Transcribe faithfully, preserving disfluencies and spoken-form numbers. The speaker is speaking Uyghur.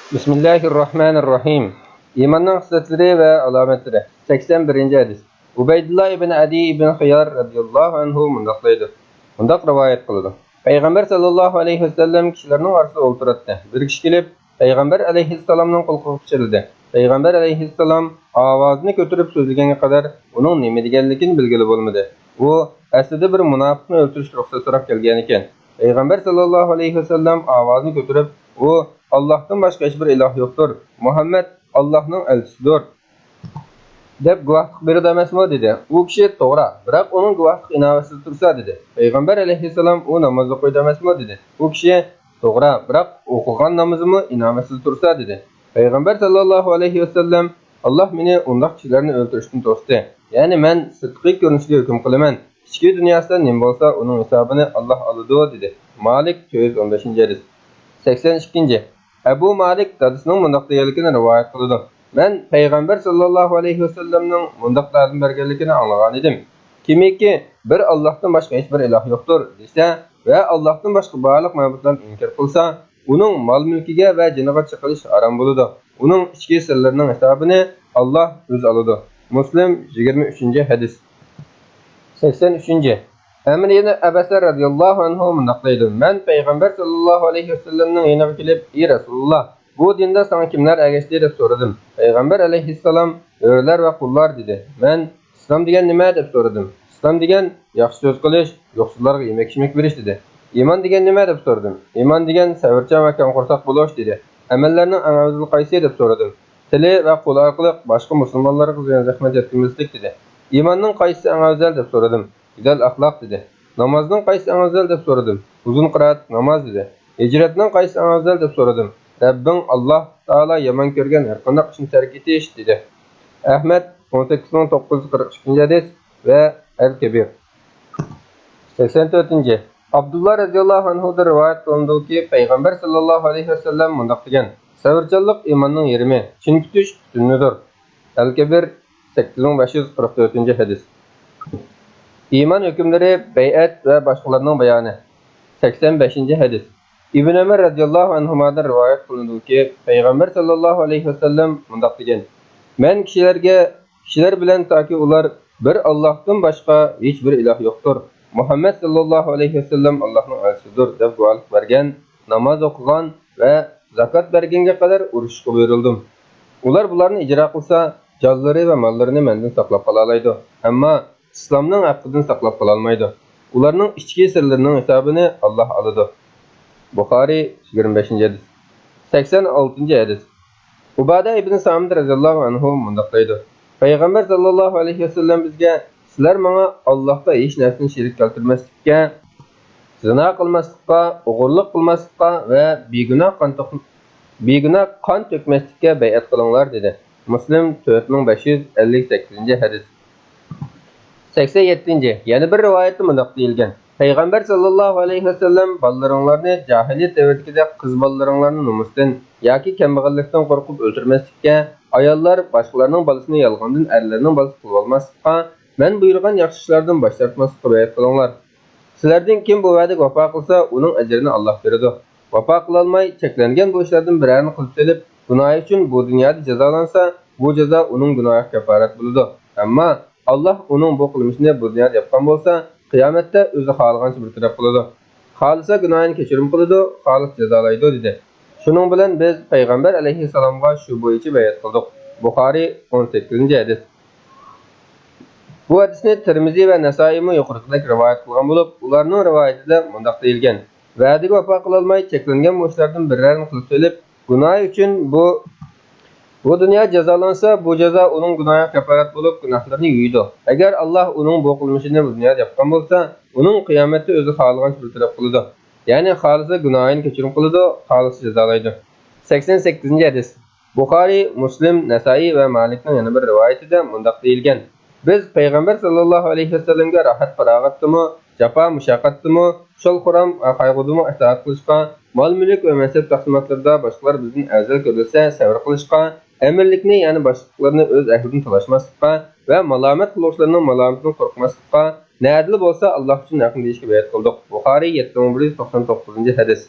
بىسمىللاھىررەھمانىررەھىم. ئىماننىڭ خىسلەتلىرى ۋە ئالامەتلىرى. سەكسەن بىرىنچى ھەدىس. ئۇبەيدۇللا ئىبن ئەدى ئىبن خىيار رەزىياللاھۇ ئەنھۇ مۇنداق دەيدۇ، مۇنداق رىۋايەت قىلىدۇ. پەيغەمبەر ساللاللاھۇ ئەلەيھى ۋەسەللەم كىشىلەرنىڭ ئارىسىدا ئولتۇراتتى. بىر كىشى كېلىپ، پەيغەمبەر ئەلەيھىسسالامنىڭ قۇلىقىغا پىچىرلىدى. پەيغەمبەر ئەلەيھىسسالام ئاۋازىنى كۆتۈرۈپ سۆزلىگەنگە قەدەر ئۇنىڭ نېمە دېگەنلىكىنى بىلگىلى بولمىدى. ئۇ ئەسلىدە بىر مۇناپىقنى ئۆلتۈرۈشكە رۇخسەت سوراپ كەلگەنىكەن. پەيغەمبەر ساللاللاھۇ ئەلەيھى ۋەسەللەم ئاۋازىنى كۆتۈرۈپ، ئۇ ئاللاھتىن باشقا ھېچبىر ئىلاھ يوقتۇر، مۇھەممەد ئاللاھنىڭ ئەلچىسىدۇر، دەپ گۇۋاھلىق بېرىدۇ ئەمەسمۇ؟ دېدى. ئۇ كىشى توغرا، بىراق ئۇنىڭ گۇۋاھلىق ئىناۋەتسىز تۇرسا، دېدى. پەيغەمبەر ئەلەيھىسسالام ئۇ ناماز ئوقۇيدۇ ئەمەسمۇ؟ دېدى. ئۇ كىشى توغرا، بىراق ئوقۇغان نامىزىمۇ ئىناۋەتسىز تۇرسا، دېدى. پەيغەمبەر ساللاللاھۇ ئەلەيھى ۋەسەللەم، ئاللاھ مېنى ئۇنداق كىشىلەرنى ئۆلتۈرۈشتىن توستى. يەنى مەن سىرتقى كۆرۈنۈشىگە ھۆكۈم قىلىمەن. ئىچكى دۇنياسىدا نېمە بولسا، ئۇنىڭ ھېسابىنى ئاللاھ ئالىدۇ، دېدى. مالىك، تۆت يۈز ئون بەشىنچى ھەدىس. سەكسەن ئىككىنچى. ئەبۇ مالىك دادىسىنىڭ مۇنداق دېگەنلىكىنى رىۋايەت قىلىدۇ، مەن پەيغەمبەر ساللاللاھۇ ئەلەيھى ۋەسەللەمنىڭ مۇنداق تەلىم بەرگەنلىكىنى ئاڭلىغانىدىم، كىمكى بىر ئاللاھتىن باشقا ھېچبىر ئىلاھ يوقتۇر، دېسە ۋە ئاللاھتىن باشقا بارلىق مەبۇدلارنى ئىنكار قىلسا، ئۇنىڭ مال-مۈلكىگە ۋە جېنىغا چېقىلىش ھارام بولىدۇ. ئۇنىڭ ئىچكى سىرلىرىنىڭ ھېسابىنى ئاللاھ ئۆزى ئالىدۇ. مۇسلىم، يىگىرمە ئۈچىنچى ھەدىس. سەكسەن ئۈچىنچى. ئەمر ئىبن ئەبەسە رەزىياللاھۇ ئەنھۇ مۇنداق دەيدۇ، مەن پەيغەمبەر ساللاللاھۇ ئەلەيھى ۋەسەللەمنىڭ يېنىغا كېلىپ، ئى رەسۇلۇللاھ، بۇ دىندا ساڭا كىملەر ئەگەشتى؟ دەپ سورىدىم. پەيغەمبەر ئەلەيھىسسالام، ھۆرلەر ۋە قۇللار، دېدى. مەن، ئىسلام دېگەن نېمە؟ دەپ سورىدىم. ئىسلام دېگەن ياخشى سۆز قىلىش، يوقسۇللارغا يېمەك-ئىچمەك بېرىش، دېدى. ئىمان دېگەن نېمە؟ دەپ سورىدىم. ئىمان دېگەن سەۋرچان ۋە كەڭ قورساق بولۇش، دېدى. ئەمەللەرنىڭ ئەڭ ئەۋزىلى قايسى؟ دەپ سورىدىم. تىلى ۋە قولى ئارقىلىق باشقا مۇسۇلمانلارغا زىيان-زەخمەت يەتكۈزمەسلىك، دېدى. ئىماننىڭ قايسىسى ئەڭ ئەۋزەل؟ دەپ سورىدىم. گۈزەل ئەخلاق، دېدى. نامازنىڭ قايسىسى ئەڭ ئەۋزەل؟ دەپ سورىدىم. ئۇزۇن قىرائەتلىك ناماز، دېدى. ھىجرەتنىڭ قايسىسى ئەڭ ئەۋزەل؟ دەپ سورىدىم. رەببىڭ ئاللاھ تائالا يامان كۆرگەن ھەرقانداق ئىشنى تەرك ئېتىش، دېدى. ئەھمەد، ئون سەككىز مىڭ توققۇز يۈز قىرىق ئىككىنچى ھەدىس ۋە ئەل كەبىر. سەكسەن تۆتىنچى. ئابدۇللا رەزىياللاھۇ ئەنھۇدىن رىۋايەت قىلىنىدۇكى، پەيغەمبەر ساللاللاھۇ ئەلەيھى ۋەسەللەم مۇنداق دېگەن، سەۋرچانلىق ئىماننىڭ يېرىمى، چىن كۈتۈش پۈتۈنلىدۇر. ئەل كەبىر، سەككىز مىڭ بەش يۈز قىرىق تۆتىنچى ھەدىس. ئىمان ھۆكۈملىرى، بەيئەت ۋە باشقىلارنىڭ بايانى. سەكسەن بەشىنچى ھەدىس. ئىبن ئۆمەر رەزىياللاھۇ ئەنھۇمادىن رىۋايەت قىلىنىدۇكى، پەيغەمبەر ساللاللاھۇ ئەلەيھى ۋەسەللەم مۇنداق دېگەن، مەن كىشىلەرگە، كىشىلەر بىلەن تاكى ئۇلار بىر ئاللاھتىن باشقا ھېچبىر ئىلاھ يوقتۇر، مۇھەممەد ساللاللاھۇ ئەلەيھى ۋەسەللەم ئاللاھنىڭ ئەلچىسىدۇر، دەپ گۇۋاھلىق بەرگەن، ناماز ئوقۇغان ۋە زاكات بەرگەنگە قەدەر ئۇرۇشۇشقا بۇيرۇلدۇم. ئۇلار بۇلارنى ئىجرا قىلسا، جانلىرى ۋە ماللىرىنى مەندىن ساقلاپ قالالايدۇ. ئەمما ئىسلامنىڭ ھەققىدىن ساقلاپ قالالمايدۇ. ئۇلارنىڭ ئىچكى سىرلىرىنىڭ ھېسابىنى ئاللاھ ئالىدۇ. بۇخارىي، يىگىرمە بەشىنچى ھەدىس. سەكسەن ئالتىنچى ھەدىس. ئۇبادە ئىبن سامىت رەزىياللاھۇ ئەنھۇ مۇنداق دەيدۇ، پەيغەمبەر ساللاللاھۇ ئەلەيھى ۋەسەللەم بىزگە، سىلەر ماڭا ئاللاھقا ھېچ نەرسىنى شېرىك كەلتۈرمەسلىككە، زىنا قىلماسلىققا، ئوغرىلىق قىلماسلىققا ۋە بىگۇناھ قان تۆك-، بىگۇناھ قان تۆكمەسلىككە بەيئەت قىلىڭلار، دېدى. مۇسلىم، تۆت مىڭ بەش يۈز ئەللىك سەككىزىنچى ھەدىس. سەكسەن يەتتىنچى. يەنە بىر رىۋايەتتە مۇنداق دېيىلگەن، پەيغەمبەر ساللاللاھۇ ئەلەيھى ۋەسەللەم، بالىلىرىڭلارنى جاھىلىيەت دەۋرىدىكىدەك قىز بالىلىرىڭلارنى نومۇستىن ياكى كەمبەغەللىكتىن قورقۇپ ئۆلتۈرمەسلىككە، ئاياللار باشقىلارنىڭ بالىسىنى يالغاندىن ئەرلەرنىڭ بالىسى قىلىۋالماسلىققا، مەن بۇيرۇغان ياخشى ئىشلاردىن باش تارتماسلىققا بەيئەت قىلىڭلار. سىلەردىن كىم بۇ ۋەدىگە ۋاپا قىلسا، ئۇنىڭ ئەجرىنى ئاللاھ بېرىدۇ. ۋاپا قىلالماي، چەكلەنگەن بۇ ئىشلاردىن بىرەرىنى قىلىپ سېلىپ، گۇناھى ئۈچۈن بۇ دۇنيادا جازالانسا، بۇ جازا ئۇنىڭ گۇناھىغا كاپارەت بولىدۇ. ئەمما ئاللاھ ئۇنىڭ بۇ قىلمىشىنى بۇ دۇنيادا ياپقان بولسا، قىيامەتتە ئۆزى خالىغانچە بىر تەرەپ قىلىدۇ. خالىسا گۇناھىنى كەچۈرۈم قىلىدۇ، خالىسا جازالايدۇ، دېدى. شۇنىڭ بىلەن بىز پەيغەمبەر ئەلەيھىسسالامغا شۇ بويىچە بەيئەت قىلدۇق. بۇخارىي، ئون سەككىزىنچى ھەدىس. بۇ ھەدىسنى تىرمىزى ۋە نەسائىيمۇ يۇقىرىقىدەك رىۋايەت قىلغان بولۇپ، ئۇلارنىڭ رىۋايىتىدە مۇنداق دېيىلگەن، ۋەدىگە ۋاپا قىلالماي، چەكلەنگەن بۇ ئىشلاردىن بىرەرنى قىلىپ سېلىپ، گۇناھى ئۈچۈن بۇ، بۇ دۇنيا جازالانسا، بۇ جازا ئۇنىڭ گۇناھىغا كاپارەت بولۇپ، گۇناھلىرىنى يۇيىدۇ. ئەگەر ئاللاھ ئۇنىڭ بۇ قىلمىشىنى بۇ دۇنيادا ياپقان بولسا، ئۇنىڭ قىيامەتتە ئۆزى خالىغانچە بىر تەرەپ قىلىدۇ. يەنى خالىسا گۇناھىنى كەچۈرۈم قىلىدۇ، خالىسا جازالايدۇ. سەكسەن سەككىزىنچى ھەدىس. بۇخارىي، مۇسلىم، نەسائىي ۋە مالىكنىڭ يەنە بىر رىۋايىتىدە مۇنداق دېيىلگەن، بىز پەيغەمبەر ساللاللاھۇ ئەلەيھى ۋەسەللەمگە راھەت-پاراغەتتىمۇ، جاپا-مۇشەققەتتىمۇ، خۇشال-خۇرام ۋە قايغۇدىمۇ ئىتائەت قىلىشقا، مال-مۈلۈك ۋە مەنسەپ تەقسىماتلىرىدا باشقىلار بىزدىن ئەۋزەل كۆرۈلسە سەۋر قىلىشقا، ئەمىرلىكنى، يەنى باشلىقلىرىنى ئۆز ئەھلىدىن تالاشماسلىققا ۋە مالامەت قىلغۇچىلارنىڭ مالامىتىدىن قورقماسلىققا، نەدىلا بولسا ئاللاھ ئۈچۈن ھەقنى دېيىشكە بەيئەت قىلدۇق. بۇخارىي، يەتتە مىڭ بىر يۈز توقسان توققۇزىنچى ھەدىس.